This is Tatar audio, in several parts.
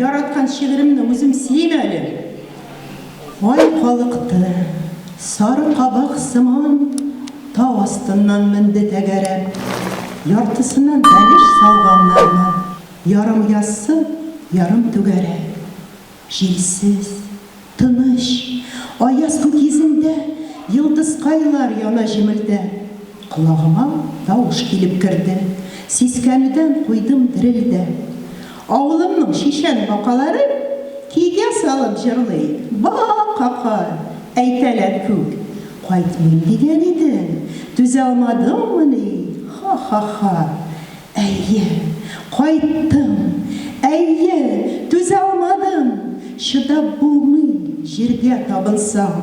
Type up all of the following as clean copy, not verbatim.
яраткан шигыремне үзем сөйим әле. Ай калыкты, сары кабак сыман тау астыннан менде тәгәрәп. Яртысына бәлеш салганнармы, ярым яссы, ярым түгәрәк. Җилсез, тыныч, аяз күк йөзендә Йолдызкайлар яна җемелдәп. Колагыма тавыш килеп керде, Сискәнүдән куйдым дерелдәп. Авылымның чичән бакалары Көйгә салып җырлый, Ба-ка-кай! Әйтәләр күк, Кайтмыйм дигән идең, Түзә алмадыңмыни? Ха-ха-ха! Әйе, кайттым, әйе, түзә алмадым, Чыдап булмый, җиргә табынсаң.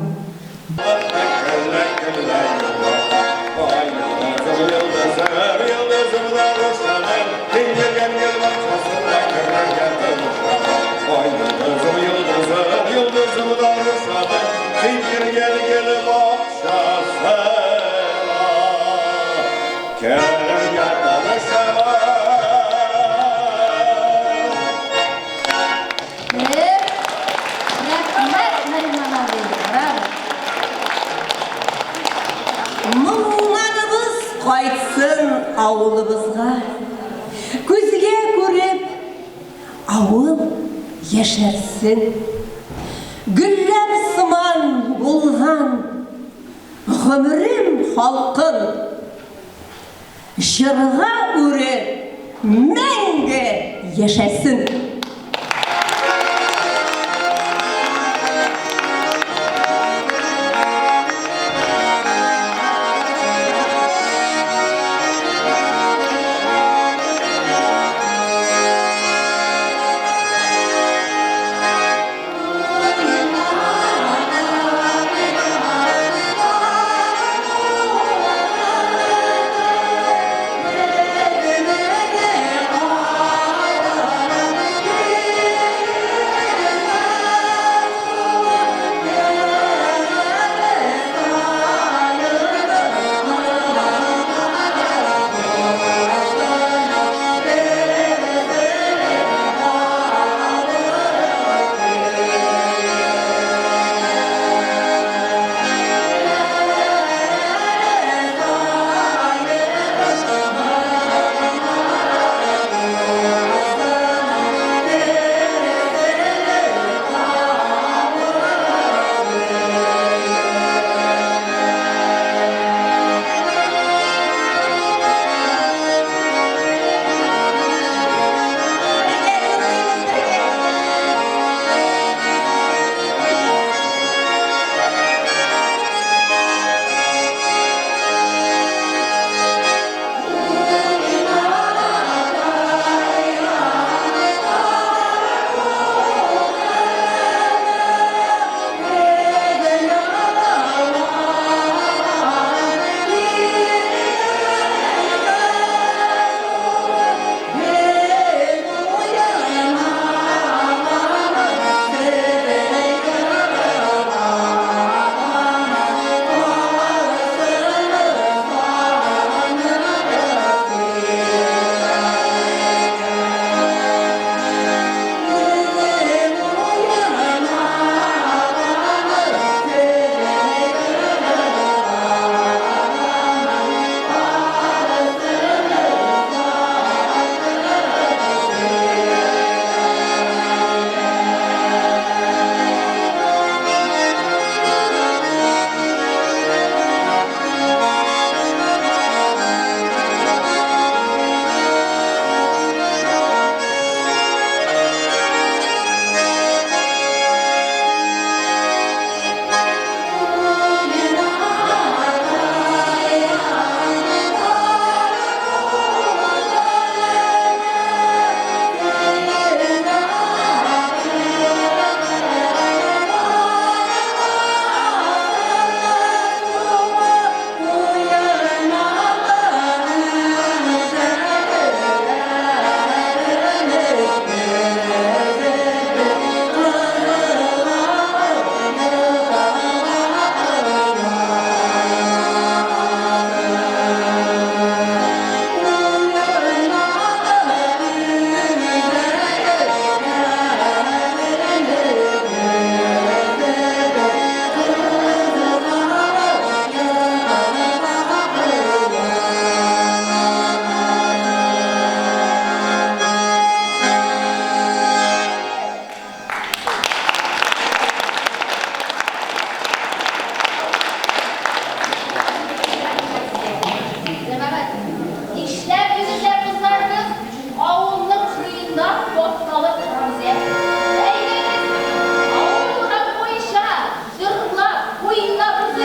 Рәхмәт, Нариман абый, браво! Моңланыбыз кайтсын авылыбызга. Күзгә күреп, авыл яшәрсен. Гөлләр сыман булган гомерем халкын. Җырга үреп, мәңге яшәсен!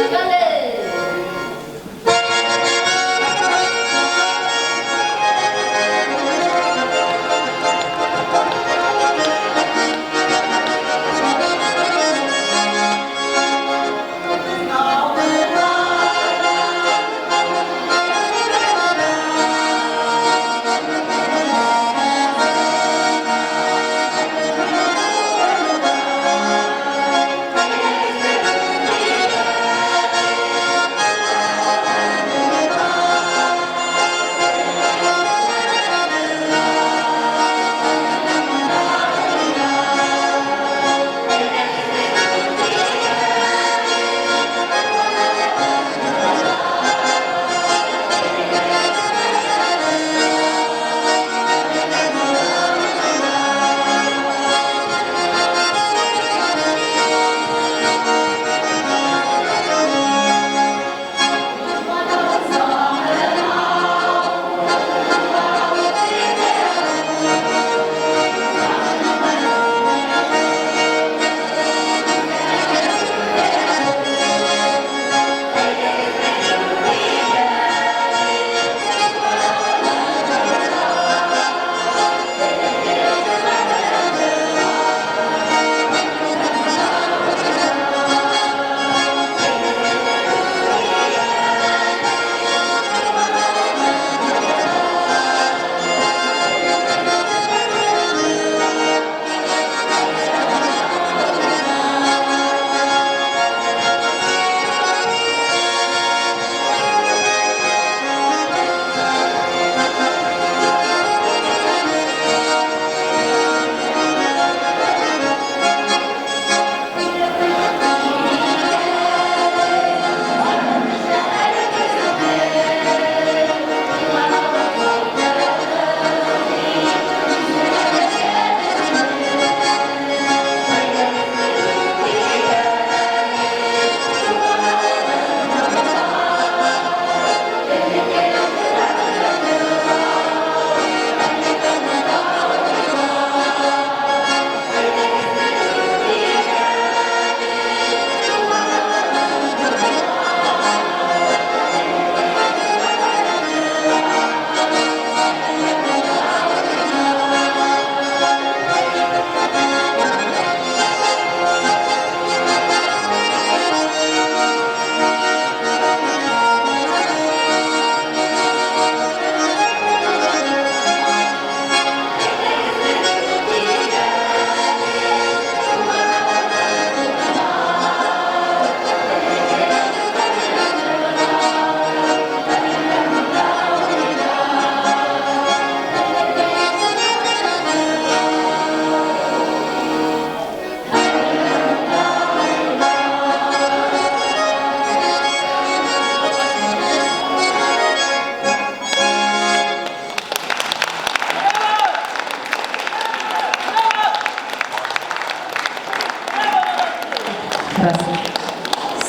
Киттек әле!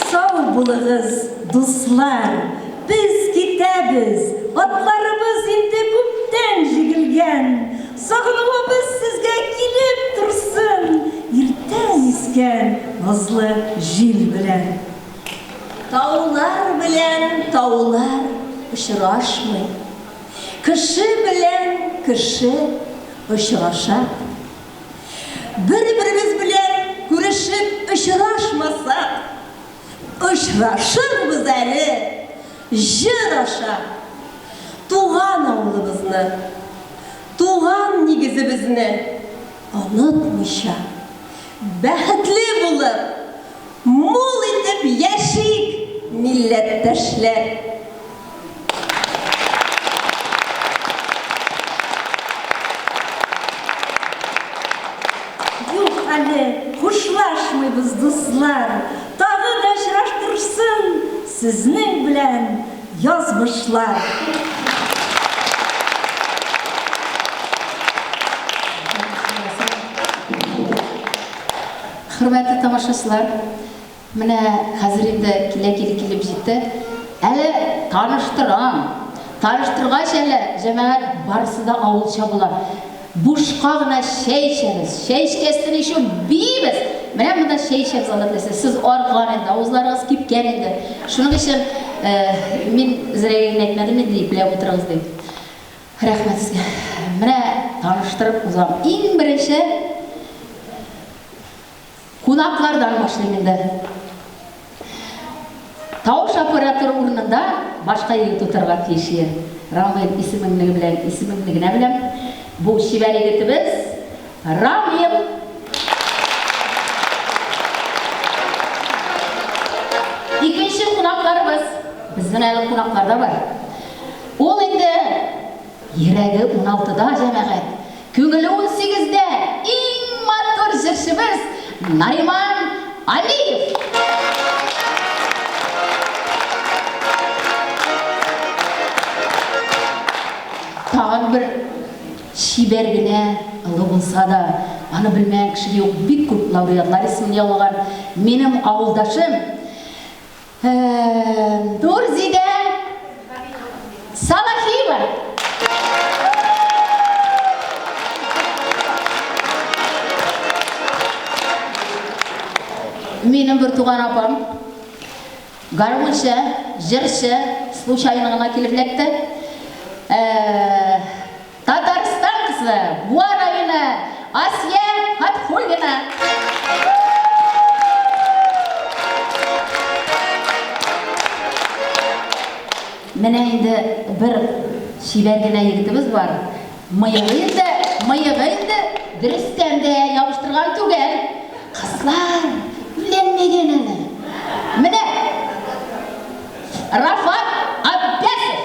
Сау булыгыз, дуслар! Без китәбез, атларыбыз инде күптән җигелгән. Сагынуыбыз сезгә килеп торсын, иртән искән назлы җил белән. Таулар белән таулар очрашмый, кеше белән кеше очраша. Бер-беребез белән күрешеп очрашмасак, очрашырбыз әле җыр аша. Туган авылыбызны, туган нигезебезне онытмыйча, бәхетле булып, мул итеп яшик, милләттәшләр! Юк әле, хушлашмыйбыз, дуслар, Тагы да очраштырсын сезнең белән язмышлар. Хөрмәтле тамашачылар, Менә хәзер инде килә-киле килеп җитте. Әле таныштырам. Таныштыргач әле, җәмәгать, барысы да авылча була. Бушка гына чәй эчәбез. Чәй эчкәстен еще биибез. Менә монда чәй эчәбез, Алла теләсә. Сез арыган инде, авызларыгыз кипкән инде. Шуның өчен мин зрәгә генә әйтмәдем инде, ипләп утырыгыз дип. Рәхмәт сезгә. Менә таныштырып узам. Иң беренче Кунаклардан башлыйм инде. Тавыш аппаратуры урынында башка егет утырырга тиеш ие. Рамил, исемеңне белән, исемеңне генә беләм. Бу чибәр егетебез Рамил. Икенче кунакларыбыз, безнең әле кунаклар да бар. Ул инде йөрәге уналтыда, җәмәгать. Күңеле унсигездә, иң матур җырчыбыз Нариман Алиев! Тагын бер чибәр генә, олы булса да, аны белмәгән кеше юк, бик күп лауреатлар исемен яулаган минем авылдашым, Нурзидә Салахиева. Минем бер туган апам гармунчы, җырчы, случайно гына килеп эләкте. Татарстан кызы, Буа районы, Асия Фатхуллина. Менә инде бер чибәр генә егетебез бар. Мыегы инде, мыегы инде дөрестән дә ябыштырган түгел. Кызлар, өйләнмәгән әле. Менә Рафат Аббясов.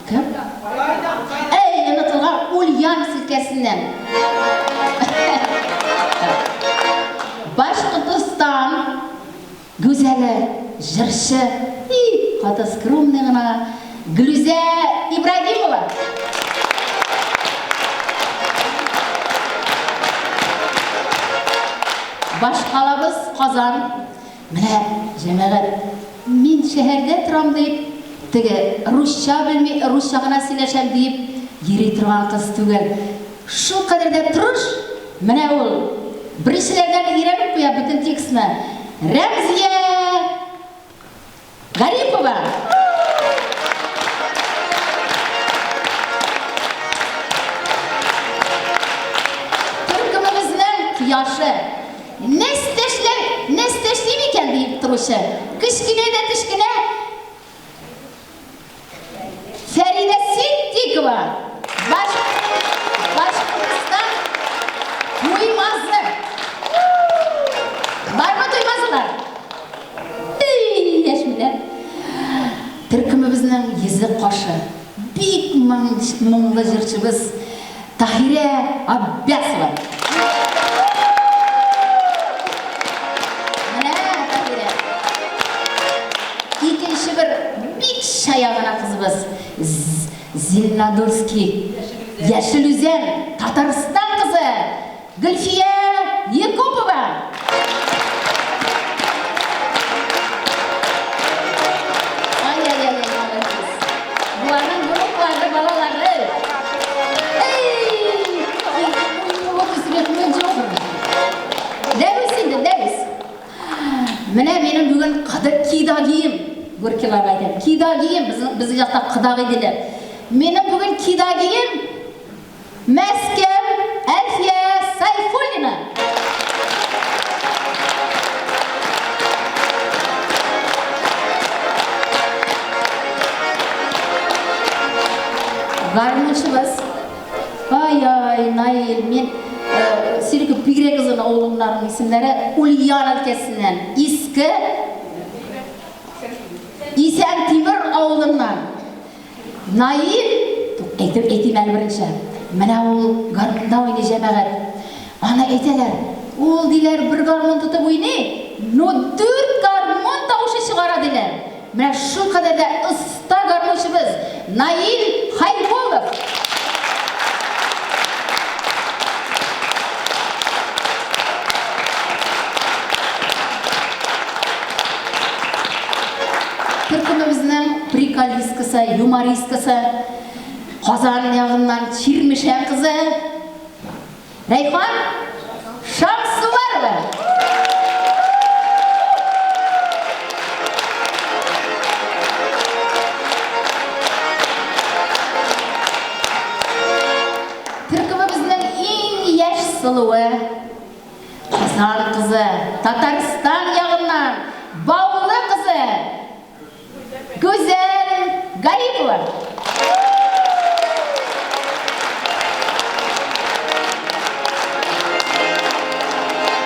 Кем? Әй, онытылган Ульяновск өлкәсеннән. Башкортостан Гүзәле, җырчы, и, каты скромный гына Глүзә Ибрагимова. Башкалабыз Казан. Менә, җәмәгать, мин шәһәрдә торам дип, теге русча белми, русча гына сөйләшәм диеп йөри торган кыз түгел. Шулкадәр дә тырыш, менә ул беренчеләрдән өйрәнеп куя бөтен текстны. Рәмзия Гарипова! Төркемебезнең кояшы. Нәстәшләр, нәстәшлим икән диеп торучы, кечкенә дә кечкенә Фәридә Ситдикова, Баш, Башкортстан Туймазы. Бармы туймазылар? Эй, яшьмиләр. Төркемебезнең йөзе кашы. Бик моңлы җырчыбыз Таһирә Аббясова. Менә Таһирә. Икенче бер бик чая гына кызыбыз. Зеленодольский, Яшел Үзән, Татарстан кызы Гөлфия Якупова. Ай-яй-яй, молодец. Буларның внуклары, балалары. Эй! Дәвис инде, дәвис. Менә минем бүген кидагием, Горькийларга әйтәм. Кидагием, безнең якта кодагый диләр. Минем бүген кидагием Мәскәү, Әлфия Сайфуллина. Гармунчыбыз. Ай-ай, Наил, мин синеке бигрәк озын авылыңнарның исемнәре Ульян өлкәсеннән, Иске Исәнтимер авылыннан. Наил, әйтеп әйтим әле беренче. Менә ул гармунда уйный җәмәгать. Аны әйтәләр, ул диләр бер гармун тотып уйный, ну дүрт гармун тавышы чыгара диләр. Менә шулкадәр дә оста гармунчыбыз Наил Хайбулов. юмористкасы, Казан ягыннан Чирмешән кызы Рәйхан Шамсуарова. Төркемебезнең иң яшь сылуы, Казан кызы, Татарстан ягыннан Баулы кызы Гүзәл Гарипова.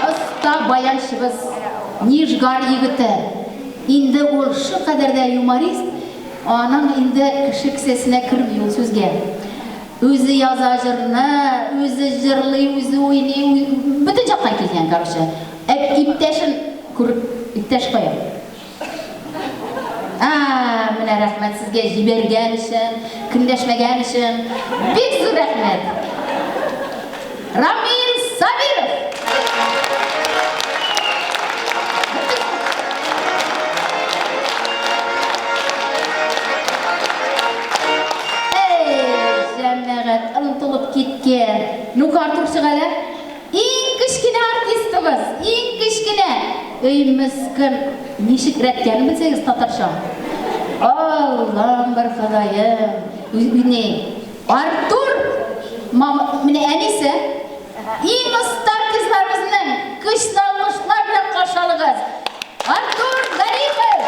Оста баянчыбыз, Нижгар егете. Инде ул шулкадәр дә юморист, аның инде кеше кесәсенә керми ул сүзгә. Үзе яза җырны, үзе җырлый, үзе уйный, бөтен жактан килгән, короче. Ә иптәшен күреп, иптәш кая? А, менә рәхмәт сезгә җибәргән өчен, көнләшмәгән өчен. Бик зур рәхмәт. Рамил Сабиров. Эй, җәмәгать, онытылып киткән. Ну-ка, Артур, чык әле. Иң кечкенә артистыбыз, иң кечкенә. Эй, мескен, ничек рәткәнен белсәгез татарча. Аллам бер Ходаем. Ни? Артур, мама, менә әнисе. Иң оста артистларыбызның көчле алкышлар белән каршы алыгыз. Артур Гарипов!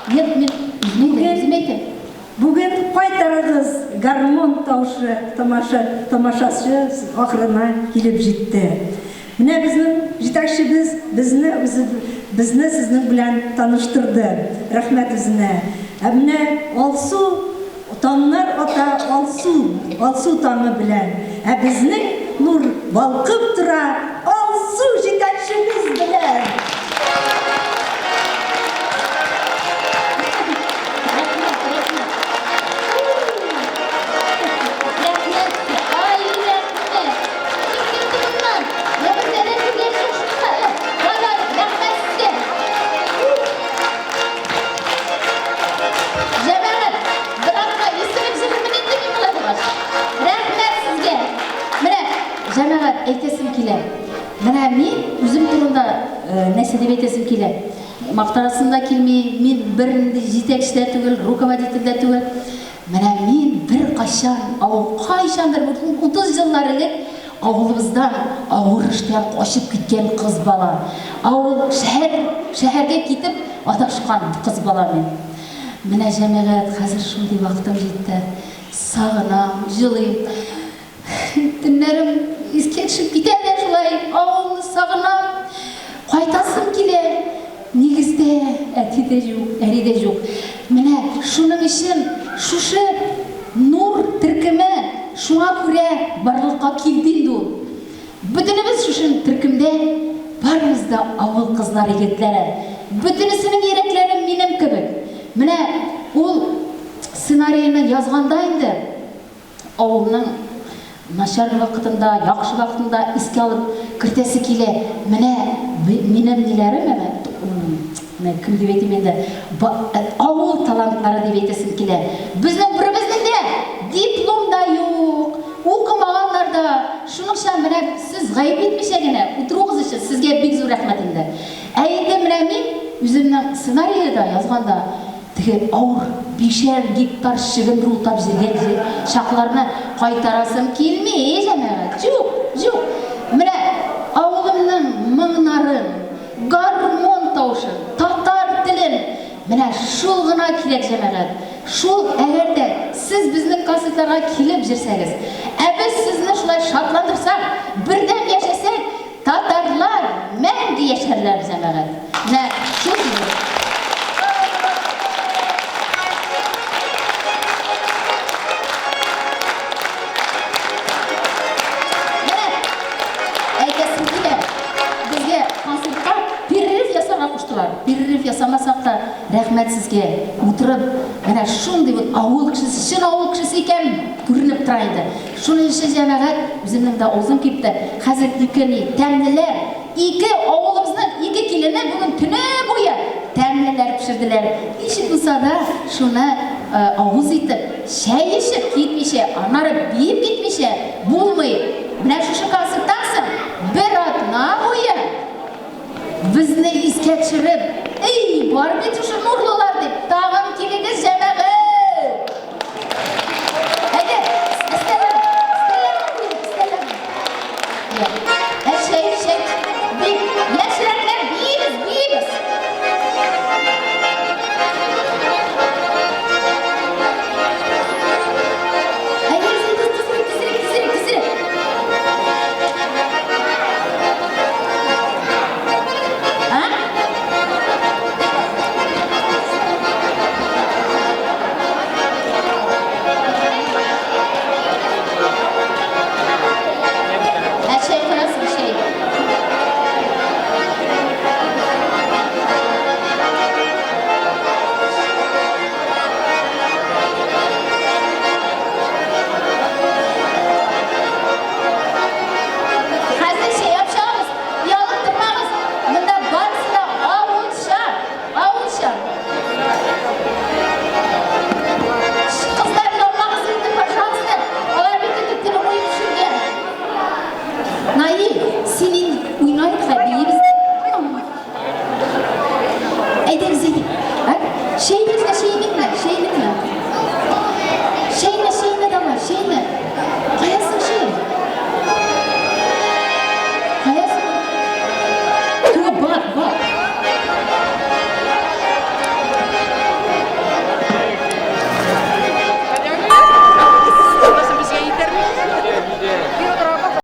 Нет, мин үзем әйтәм. Бүген кайтарыгыз гармун тавышы тамаша тамашачы ахырына килеп җитте. Менә безнең җитәкчебез безне үзе безне сезнең белән таныштырды. Рәхмәт үзенә. Ә менә Алсу таңнар ата Алсу, Алсу таңы белән. Ә безнең нур балкып тора Алсу җитәкчебез белән. Рәхмәт, рәхмәт. Рәхмәт, ай, рәхмәт. Киң китте моннан. Гомердә күргән юк шундый. Кадәр рәхмәт сезгә. Җәмәгать, беразга исереп җөрермен инде мин болай булгач. Рәхмәт сезгә. Менә, җәмәгать, әйтәсем килә. Менә мин үзем турында нәрсә дип әйтәсем килә. Мактанасым да килми, мин бернинди җитәкче дә түгел, руководитель дә түгел. Менә мин беркайчан, авыл кайчандыр, 30 еллар элек авылыбыздан авыр эштән качып киткән кыз бала. Авыл, шәһәр, шәһәргә китеп адашкан кыз бала мин. Менә, җәмәгать, хәзер шундый вакытым җитте. Сагынам, җылыйм. Төннәрем искә төшеп китә дә шулай, авылны сагынам, кайтасым килә. Нигездә әти дә юк, әни дә юк. Менә шуның өчен шушы Нур төркеме шуңа күрә барлыкка килде инде ул. Бөтенебез шушы төркемдә барыбыз да авыл кызлары, егетләре. Бөтенесенең йөрәкләре минем кебек. Менә ул сценарийны язганда инде Авылның начар вакытында, яхшы вакытында искә алып кертәсе килә. Менә минем ниләрем, әнә, менә кем дип әйтим инде, авыл талантлары дип әйтәсем килә. Безнең беребезнең дә диплом да юк, укымаганнар да. Шуның менә сез гаеп итмичә генә утыруыгыз өчен сезгә бик зур рәхмәт инде. Ә инде менә мин үземнең сценарийда язганда, Теге авыр бишәр гектар чөгендер утап җиргән чакларны кайтарасым килми, җәмәгать. Җук, җук. Менә авылымның моңнарын, гармун тавышын, татар телен, менә шул гына кирәк, җәмәгать. Шул, әгәр дә сез безнең концертларга килеп җөрсәгез, ә без сезне шулай шатландырсак, бердәм яшәсәк, Татарлар мәңге яшәрләр, җәмәгать. Менә шул сүзем. Менә әйтәсем килә, безгә концертка перерыв ясарга куштылар. Перерыв ясамасак та, рәхмәт сезгә. Утырып, менә шундый вот авыл кешесе, чын авыл кешесе икән, күренеп тора инде. Шуның өчен, җәмәгать, үземнең дә авызым кипте. Хәзер ике ни, тәмлеләр, ике авылыбызның ике килене бүген төне буе тәмлеләр пешерделәр. Ничек булса да, шуны авыз итеп, чәй эчеп китмичә, аннары биеп китмичә булмый. Менә шушы концерттан соң бер атна буе безне искә төшереп, Эй, бар бит шушы нурлылар дип, тагын килегез, җәмәгать! Әйдә, өстәлләр, өстәлләр, өстәлләр. Ә чәй, чәй. Бик яшьрәкләр биибез, биибез.